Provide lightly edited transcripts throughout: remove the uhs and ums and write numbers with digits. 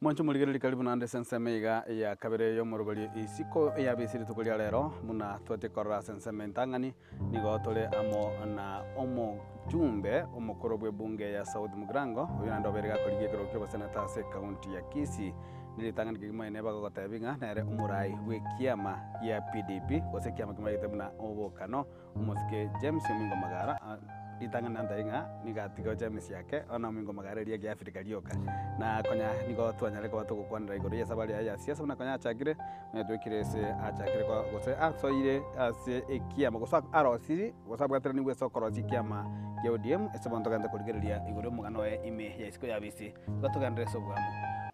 Mwanche omorigereria karibu naende ase ensemo iga ya kabere y'omoroberi isiko y'abisi rituko ria rero, buna twatie korora ase ensemo entang'ani, nigo tore amo na omochumbe omokoro bw'ebunge ya South Mugirango, oyio naende obeire gakorigia ekerogo ki'oboseneta ase ekaunti ya Kisii. Neritang'ani kegima oye neba gogotebia ng'a nere omorai bw'ekiama gia PDP, gose ekiama kimanyete buna obokano. Omosike James Omingo Magara, ritang'ani nantebie ng'a nigo atiga James ake, bono Omingo Magara eria egeafrika rioka. Na konya nigo twanyare koba togokwanera igoro y'esabari yaye ya siasa buna konya achakire, konya twekire ase achakire ko gose asoire ase ekiama gose arosirie gose abwateranigwe ase okorosia ekiama kia ODM ase bono togende korigereria igoro y'omogano oye ime ya isiko ya abisi, igo togenderere ase oboamo.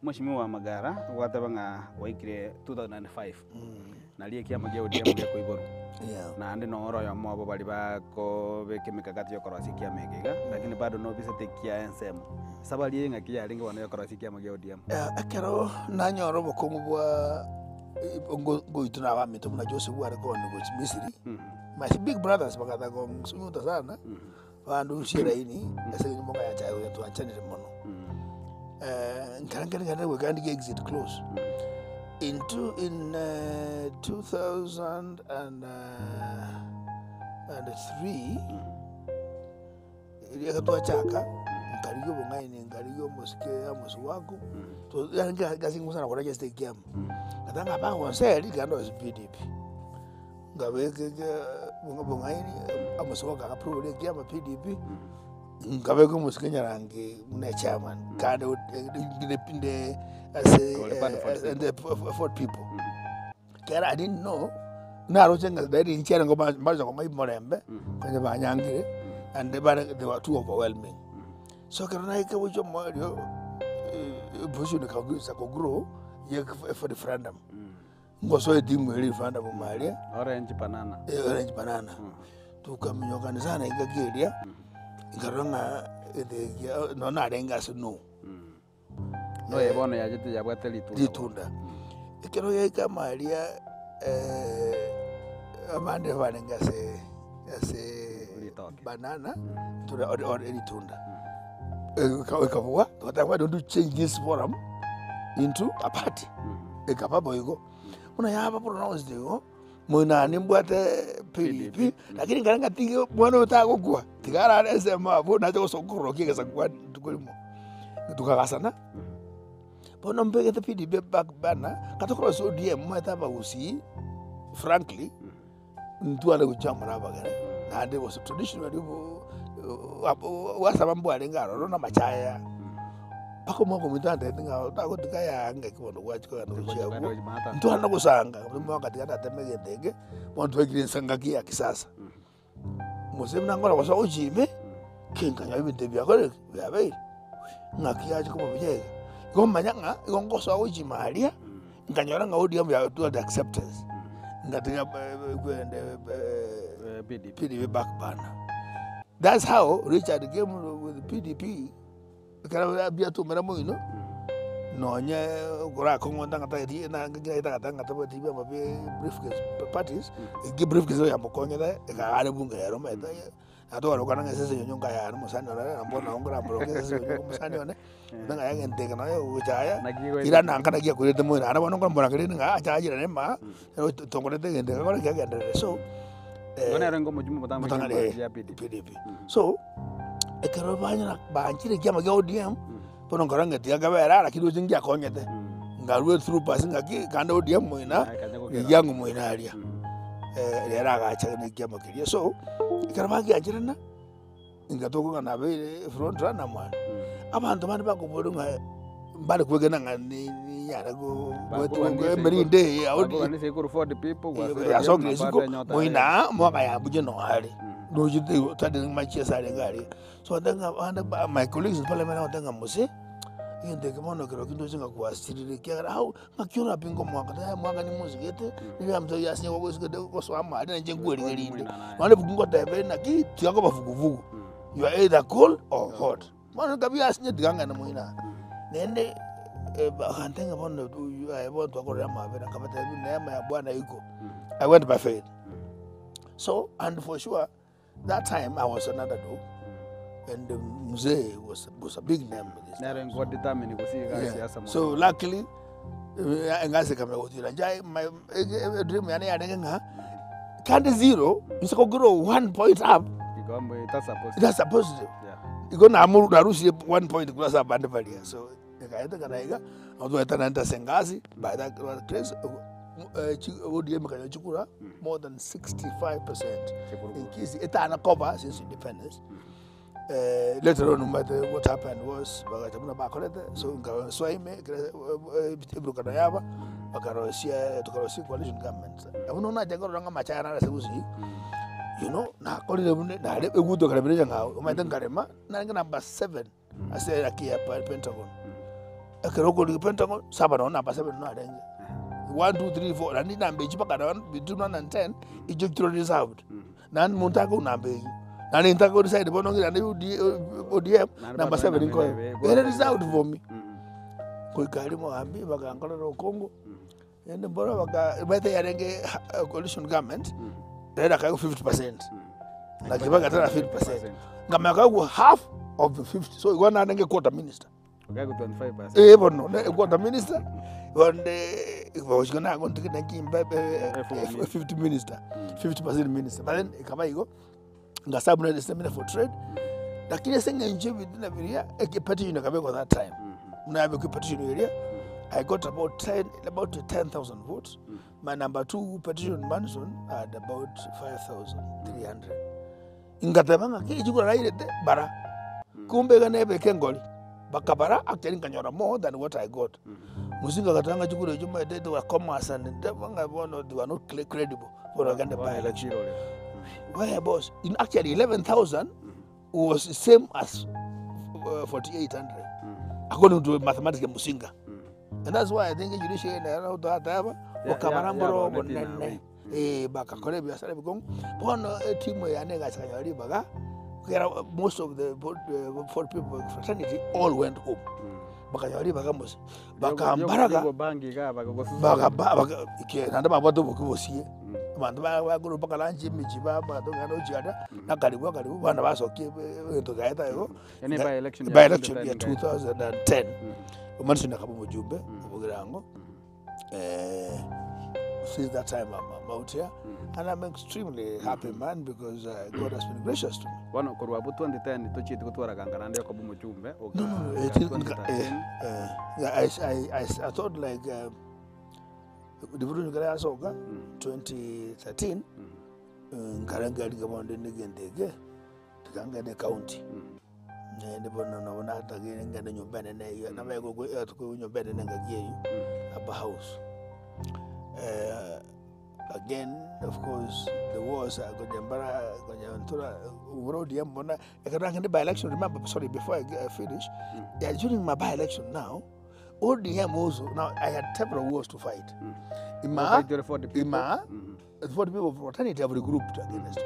Mweshimiwa Magara, gwateba ng'a gwaikire 2005. Nario ekiama kia ODM gekoiborwa. Yeah. Naende noro oyomo obo baria bakobeka emekakati yokorosia ekiama eke iga, lakini bado nobisete ekiaye ensemo. Esabari eye ng'aki yarenge bono yokorosia ekiama kia ODM? Eh, ekero nanyora obokong'u bwa ngo- ngoitwa na abaminto buna Joseph are kogenda gochia Misiri, my big brothers bagataka konsunyuta sana, bandusie eraini ase eng'encho mokayacha gocha twanchanire mono. Nkare nkare nkare goika ndigie exit close. In two in 2003 eria ekero twachaka, nkarigia obong'aini nkarigia omosike Amos Wako, yaani egasi ngosana gokora just ekiama. Ngateba ng'a bagonseri tiga ndosie PDP. Nkabeka eke obong'aini Amos Wako aga approve ekiama PDP. Nkabeka omosike nyarange buna echairman, kande inde ase Ore part of Fort ande Fort people. Ekero I didn't know, naroche ng'a naende inche nigo ba- mbacha kong'ai omorembe, konya banyangire, and bare they were too overwhelming. So ekero naika gochia omoerio, opposition ekaanza kogrow, ya referendum. Ngosoa etimu eria referendum ime aria. Orange banana. Eh, orange banana. Tukaminyokana sana engaki eria, nkarora ng'a etegia nonye narenge ase no. Noyo bono yachete yabwate ritunda. Ritunda. Ekero yaika ime aria abande barenge ase ase Ritoke. banana, tura ori ori ritunda. Ekabua, togoteba why don't you change this forum into a party. Ekaba boigo. Buna yaba pronounced igo, moino nimbwate PDP, lakini nkare ng'atige omwana oyo tagokwa, tiga arare ensemo abwo nache gosoka korokia egesaku kwane rituko rimo. Tokagasana, bono mbegete PDP back burner, gatokorwa ODM omanyete abagusii frankly. Ntware gochia amo nabageni, naende gose traditionally gwasaba mbwarenge aroro na amachaya, mpaka omwaka ominto antebeti ng'a otagotiga yaya ng'aki bono gwachia kogenda gochia abwo, ntware na gosanga omwaka tiga nateme egento eke, bono twaikire ense engaki ya kisasa. Mose buna nkona gosoa gochia ime, ki nkanyora ebinto ebi biakorire ki? Biabeire, ng'aki yachia koba buya iga. Igo manya ng'a igo ngosoa gochia ime aria. Nkanyora ng'a ODM yatware acceptance, ngatiga kwende PDP. PDP back burner. That's how Richard came with PDP, ekero biatumera moino, nonye korakong'onta ng'a tageti tagete ng'a tabwati ebiama bia briefcase parties, eki briefcase yamokonyete, ekagare bunge ere omanyete. Natwarokana ng'a esese nyonyo nkayare omosani one na bono nabo nkoramoroke esese nyonyo omosani one, gose ng'a egento eke nonya gocha aya, Naki goeta. irana nka naki akoirete moino naende bono nkomorangeria ng'a acha ayirane maa, ero tongorete egento eke kore kegenderere so Igo nere onge omochumbe omotambe motang'ani ekiama eh, gia PDP. PDP. So, ekero banyora banchire ekiama kia ODM, bono nkarora ng'a tiga nkabera lakini roche ngiakonyete, nkarua through pass ng'aki kande ODM moina, Akanya gokera. rigiango moina aria. Rero agacha na ekiama keria. So, ekero bagiancherana, inga tokong'a nabeire front runner mwane. Abanto bande bakoboria ng'a mbare kwegena ng'a ni- ninyare go- Bakorwanisa emerinde eye ya ODM. Bakorwanisa igoro Ford people, gwasire ODM Yasokire na isiko, bado enyota moina yaye. aa, mwaka yambuche noare are, nochete igo tari machiesa arenge aria. So ande ng'a abande ba my colleagues in parliament bagoteba ng'a mose, egento eke bono ekero ndoche ng'a gwasirire ekiagera how ng'aki orapinge omwaka tari omwaka nimosigete, nigo amto yasinye gogosigete gosoa amo aria nainche nkwerigeria inde. Nonya ebuku ngoteba ere naki, tiga koba vuguvugu, you are either cold or hot. Bono nka biasinye tiga ng'ende moino aa. Naende bagantebia ng'a bono aye bono twakorire amabera, nkabatebia neema ya bwana iko, I went by faith. So and for sure. That time I was another dog. And mzee was, was a big name in this Nere nko determine gose iga Yeah. siasa mono. So luckily, eh, engasi ekamanya gotira inche I- my eh, dream yane yarenge ng'a kandi zero inse kogera one point up Igo mbu that's a positive. that's a positive Yeah. igo namoru narusirie one point korwa ase abande baria so ekaetekana iga nabo twaetananete ase engasi by that grace eh, chi ODM ekanyora chikura more than 65% Chikuru. in Kisii etana koba since independence Eh, later on omanyete what happened was bagacha buna bakorete so nkasoa ime ekere eburukano yaba bakarosia tokarosia coalition government. Abwo nonya nacha korora ng'a amachaya nare ase gusii, you know nakorire buna nare eguto ekaremera echang'au omanyete nkarema narenge number seven ase eraki ya pentagon. Ekero okorigia pentagon saba nonye number seven narenge, one, two, three, four naende enamba echio mpaka nonye between one and ten echio chire reserved. Naende monto akogwa namba eyio, naende intwe ako decide bono ng'a naende ODM Naende number batoe seven namba nkoe. ebe, Ere reserved for me. Goika aria mogambi bakankorera okongo, naende mboro baka omanyete yarenge coalition government, Raila akaegwa 50%, na Kibaki atara 50%. Nkamanya kaegwa half of the 50, so igo narenge quarter minister. Okaegwa 25%. Eh bono, ne quarter minister, bonde gochika nagontigete naki mbe F 50 minister, 50% minister. But then ekaba igo, ngasabu buna the minister for trade, lakini ase eng'encho ebitina biria, eke petition ekabekwa that time. Buna yabekwa epetition eria, I got about 10, about 10,000 votes. My number two petition Manson had about 5,300. Ngateba ng'a keri chikura nairete bara, kumbe iga nebeke engori, bakabara actually nkanyora more than what I got. Musinga agateba ng'a chikura echio omanyete they were commerce and nteba ng'a bono they were not credible bono bagende by election. Where boss, in actually 11,000 was the same as 4,800 according to mathematics ya Musinga. And that's why I think judiciary nero twateba okabara mboro obonene. Eh, bagakora ebiasara ebikong'u, bono etimu yane egacha kanyora ribaga, ekero most of the four people fraternity all went home, bakanyora ribaga mose, bakambaraga naende babwate obokia bosie, abanto ba bakorwa mpaka lunch emechie ba batogenda gochia aria, na karibu akaribu bono basokia egento kiaye igo, Yaani by election ya by election ya 2010. 2010, Omonisoni akaba omojumbe obogirango. Since that time I'm, I'm out here and I'm extremely happy man because God has been gracious to me. Bono korwa abwo 2010 tochieti gotwara ganga naende okoba omochumbe oka No, no, no. oka It, nka, eh, 2013 eh, yeah, I, I, I, I thought like devolution kare yasoka 2013 nkarenge riga bono negento eke tiga ngende county Naende bono nabo natagere ngende nyomba enene eywo, nabo egokwa atuko nyomba enene engaki eywo, upper house. Again of course the wars konya mbara konya ntura oboro ODM bono, ekero nagende by election remember sorry before I I finish, yeah during my by election now, ODM also now I had several wars to fight. Ima, Fight your for the people. ima, for the people of fraternity have regrouped against me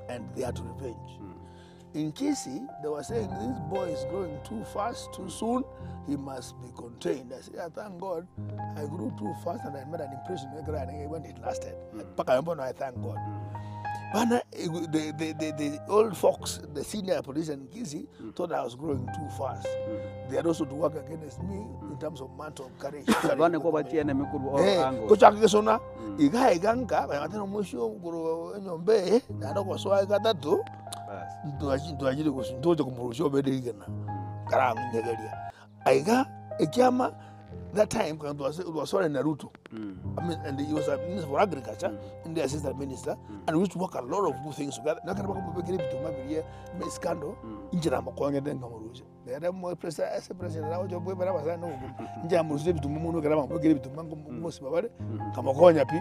and they had to revenge. In Kisii, they were saying this boy is growing too fast, too soon, he must be contained. I said, yeah, thank God, I grew too fast and I made an impression when it lasted. Mpaka mm. I thank God. But the old folks, the senior politician in Kisii, thought I was growing too fast. They had also to work against me in terms of mantle of courage. Bane ko bachi enemy korwa all Eh, angles. gochaka gesona iga iga nka bagatera omoisio korwa enyomba eye naende ogosoa gatato Bas. ntwachire gosi ntoche komorusia obere rigena karanyegeria. Aiga ekiama that time kanga twasore na Ruto. I mean, and he was a minister for agriculture and the assistant minister, and we used to work a lot of good things together. Nakara bakamubekera ebituma biria scandal inche namokonyete nkamorusia. Nere mo president ase president nagocha bwebera abasani na obogima. Inche namorusia ebituma mono ekero bamobekera ebituma nkomosibia bare, nkamokonya pi,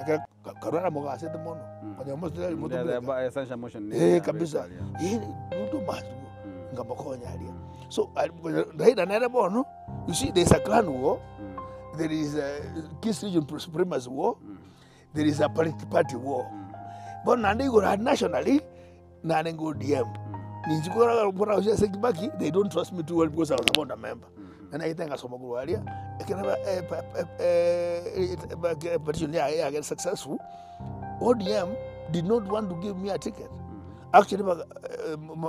ekero karwara mogasete mono, konya The essential motion. Eh, kabisa. Eh, Ruto must go. Nkamokonya aria. So, Raila nere bono, you see there is a clan war, there is a Kisii region supremacy war, there is a party war. Bono naende igoro nationally, narenge ODM. Ninche kora kora ase Kibaki, they don't trust me too well because I was a board member. Na naete ngasoma korwa aria, ekero petition yaye yagere successful, ODM did not want to give me a ticket. Actually baga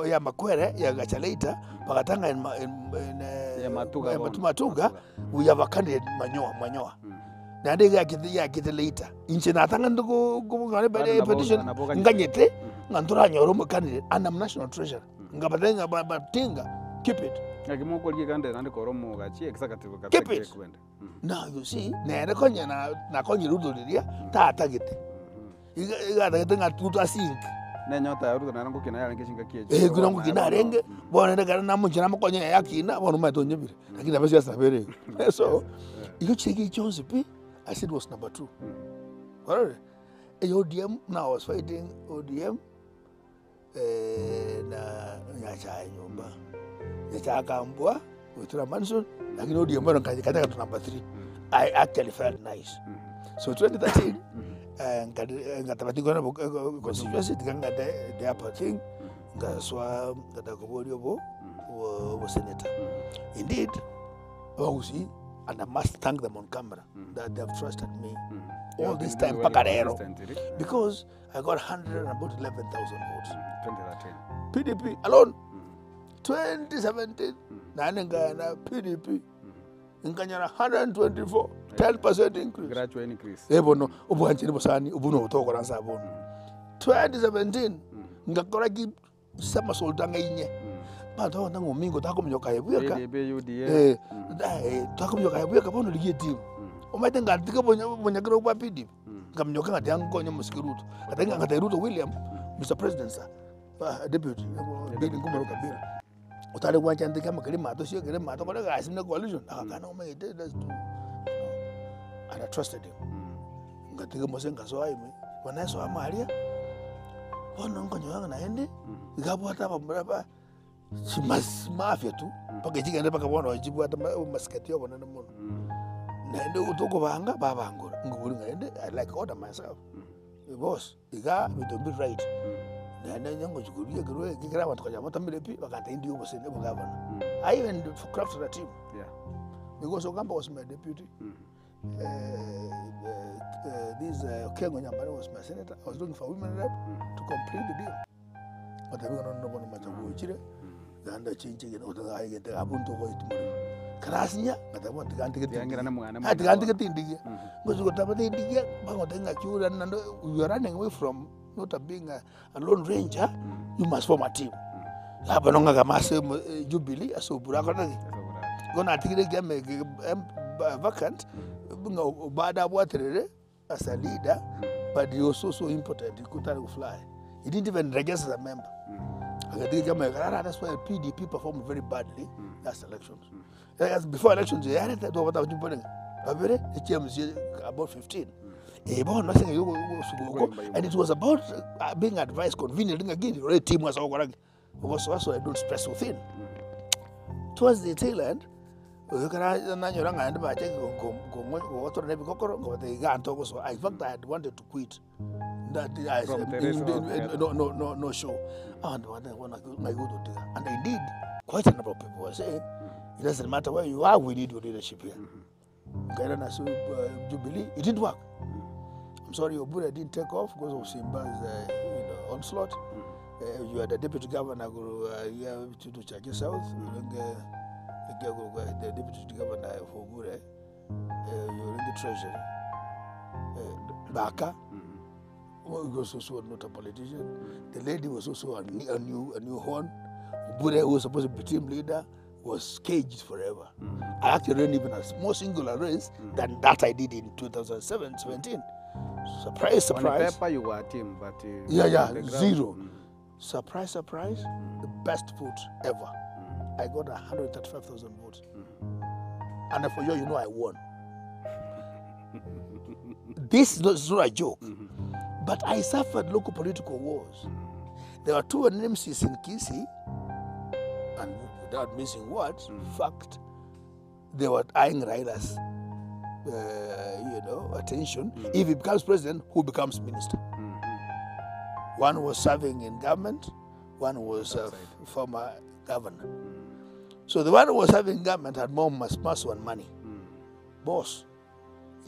ya makwere yagacha later bagatanga in ma in in Ya Matuga ya bono. Matuga we have a candidate Manyoa Manyoa naende iga yakete yakete later inche natang'anete ko ko nonye Bado nabo- petition nabo oganyete. nganyete ng'a ntoranyore omocandidate and am national treasurer nkabatebia ng'a ba batinga keep it. Naki mokorigia candidate naende kore omogachi executive kabisa Keep it. gekwende. Now you see nere konya na nakonyire Ruto riria tatagete. Iga iga atagete ng'a Ruto asink. Na enyota ya Ruto nere ngokina yarenge chingaki echio. Eh, ekero ngokina arenge, bono rende ekero namochia namokonya yaye akina, bono omanyete onyebire, lakini nabo siasa nabo ere igo. So, igo chiege echi chionsi pi, I said was number two. Kwarorire? Eye ODM, now I was fighting ODM, na Nyachae nyomba, Nyachae akambua goetera Manson, lakini ODM bono nkacha nkacha number three. I actually felt nice. So 2013, ngateba tingokora constituency tiga ngende the upper thing, ngaswa ngataka koboria obo obosenator. Indeed, abagusii and I must thank them on camera that they have trusted me all this time mpaka rero because I got 100 and about 11,000 votes. 2013. PDP alone. 2017 naende nkaenda PDP nkanyora 124 10% increase. Gradual increase. Eh bono obwanchani bosani obwo nobo togokora nse abwo bono. 2017 ngakora ki somersault ang'e inye. Abanto bagontebia ng'a omingo takominyoka aye bweka. PDP, UDA. Eh, eh, takominyoka aye bweka bono rigia etimu. Omanyete ngatiga obonya obonyakero bwa PDP. Nkaminyoka ng'a tiga nkonye omosike Ruto. Ngateba ng'a ngatebia Ruto William, Mister President sir, deputy, Bill nkomoroka Bill, otare gwancha ntige amakerima atosie ekerima tokore egasi buna coalition, agakana omanyete let's do you know, and I trusted him. Ngatiga omose nkasoa ime, bono nasoa amo aria, bono nkonyora ng'a naende, iga abwate abamura ba chimafia tu, mpaka chigende mpaka bono chibwate amasikati obonene mono. Naende tokobanga babangora, nkobori ng'a naende I like order myself, boss igaa ebinto mbiri right, naende onye ngochi koria ekerwa eke ekero abanto konya batamire pi, bagantebia ndie obosemi obogavana. I even crafted a team, because Ogamba was my deputy, this Okengo Nyambane was my senator, I was looking for women rep to complete the deal. Batebi ng'a nonya bono macha gochire, genda ochenche egento gose aye egento abwo ntogoeti morero. Ekero asinya, ngateba bono tiga ntige Tiga ng'irane mwane Ah, mwane tiga ntige bono. tindigia. Ngochi goteba tindigia, bagotebia ng'a ki ore naende you are running away from not a being a lone ranger, you must form a team. Iga bono ng'agama ase omo Jubilee ase obura akorete ki? Ase oboraro. Igo natigire ekiama eke vacant, ng'a Obado abwaterere. As a leader but he was so so impotent he couldn't fly he didn't even register as a member agatiga chama ekarara that's why PDP performed very badly last elections As before elections yarete twabata abachumbore babere echiamusie about 15 eh bono ase eng'encho yogo Okoyomba and it was about being advised conveniently ng'a gini ore etimu ase ogokora ki ogosoa so I don't stress within towards the tail end Ekero nanyora ng'a naende bache gotora na ebigokoro, nkabatebia igaa ntogosoa, in fact I had wanted to quit that I From the race altogether. no no no no show. Abanto bagateba bono naki ng'ai gototiga and indeed quite a number of people were saying it doesn't matter where you are we need your leadership here. Nkairana ase Jubilee it didn't work. I'm sorry Obure didn't take off because of Simba's you know, onslaught. You had a deputy governor korwa iga Kitutu Chake South, orenge ekiagokwa the deputy governor for Obure, orenge treasury, Baka, he was also not a politician. The lady was also a new horn. Obure, who was supposed to be team leader, was caged forever. I actually ran even a more singular race than that I did in 2007, 17. Surprise, On surprise. paper you were a team, but Yeah, yeah, on the ground, zero. Surprise, surprise, the best vote ever. I got 135,000 votes. And for you, you know I won. This is not a joke. But I suffered local political wars. There were two NMCs in Kisii, and without missing words, fact, they were eyeing Raila's attention. If he becomes president, who becomes minister? One was serving in government, one was a former governor. So the one who was serving government had more muscle and money. Boss.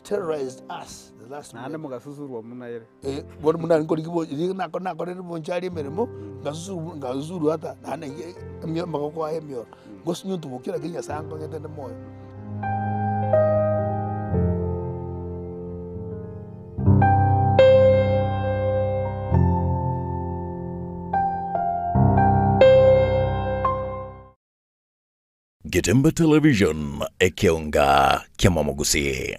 terrorized us the last Naende mogasusurwa buna ere. Eh, bono buna nkorigia bo riria nako nakorire bonchari emeremo, ngasusurwa ngasurwa ata naende nge emio amagoko aye emioro, ngosinywa bokia lakini Nyasaye ankong'ete nde moyo. Getembe Television, ekeonga kiamamogusii.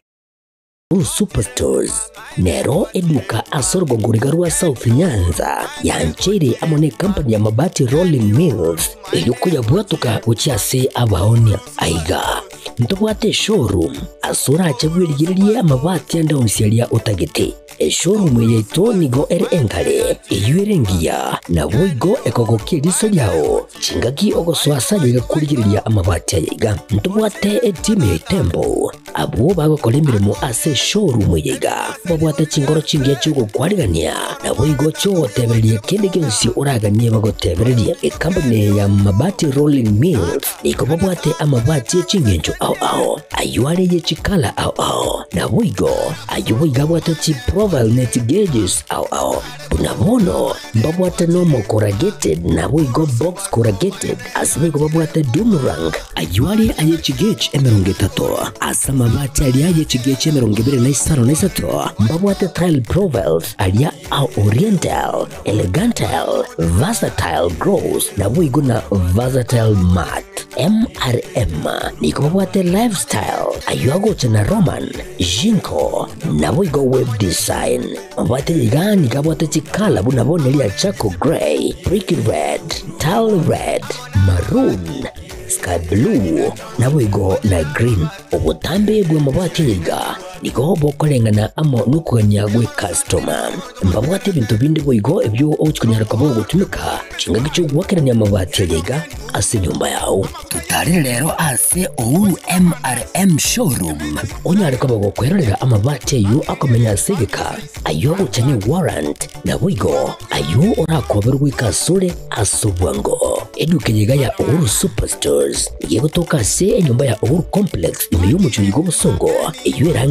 Uhuru Superstores nero eduka ase orogongo riga rwa South Nyanza yancheire amo ne company ya Mabati Rolling Mills erio koyabwatoka gochia ase abaonia. Aiga ntobwate eshowroom ase orache bwerigererie amabati ande onsi aria otagete. Eshowroom eye yaito nigo ere enkare, eyio ere engiya, naboigo ekogokia eriso riao chingaki ogosoa ase aye iga korigereria amabati aya iga. Ntobwate etimu ya Itembo abwo bagokora emeremo ase eshowroom eye iga, babwate chingoro chingiya chi'ogokwarigania, naboigo chi'ogotebereria kende gionsi oraganie bagotebererie. Ekampuni eye ya Mabati Rolling Mills nigo babwate amabati e ching'encho ao ao, ayio are ye chikala ao ao, naboigo ayio boigo abwate chiprofile ne chigeges ao ao. Buna bono mbabwate normal corrugated naboigo box corrugated, ase boigo babwate doom rank, ayio are aye chigauge 30, ase amabati aria aye chigauge 23 mbabwate tile profiles aria a oriental, elegantal, versatile gloss, naboigo na versatile matte. MRM nigo babwate lifestyle, ayio agocha na Roman, Jinko, naboigo web design. Mabwate iga nigo abwate chikala buna bono eria charcoal grey, brick red, tile red, maroon, sky blue, naboigo na green. Obotambe bw'amabati iga nigo bokoreng'ana amo nokogania gw'ekastoma. Mbabwate ebinto binde boigo ebio ogochi konyara koba ogotumeka chingaki chi'ogoakerania amabati aya iga ase enyomba yao. Totarire rero ase Uhuru MRM Showroom onyare koba gokwerorera amabati ayio akomenya ase egeka, ayio agocha ne warrant, naboigo ayio orakoberwe goika asore ase obwango. Eduka eye iga ya Uhuru Superstores nigo egotoka ase enyomba ya Uhuru Complex ime y'omochie oyo bw'obosongo eyio erange.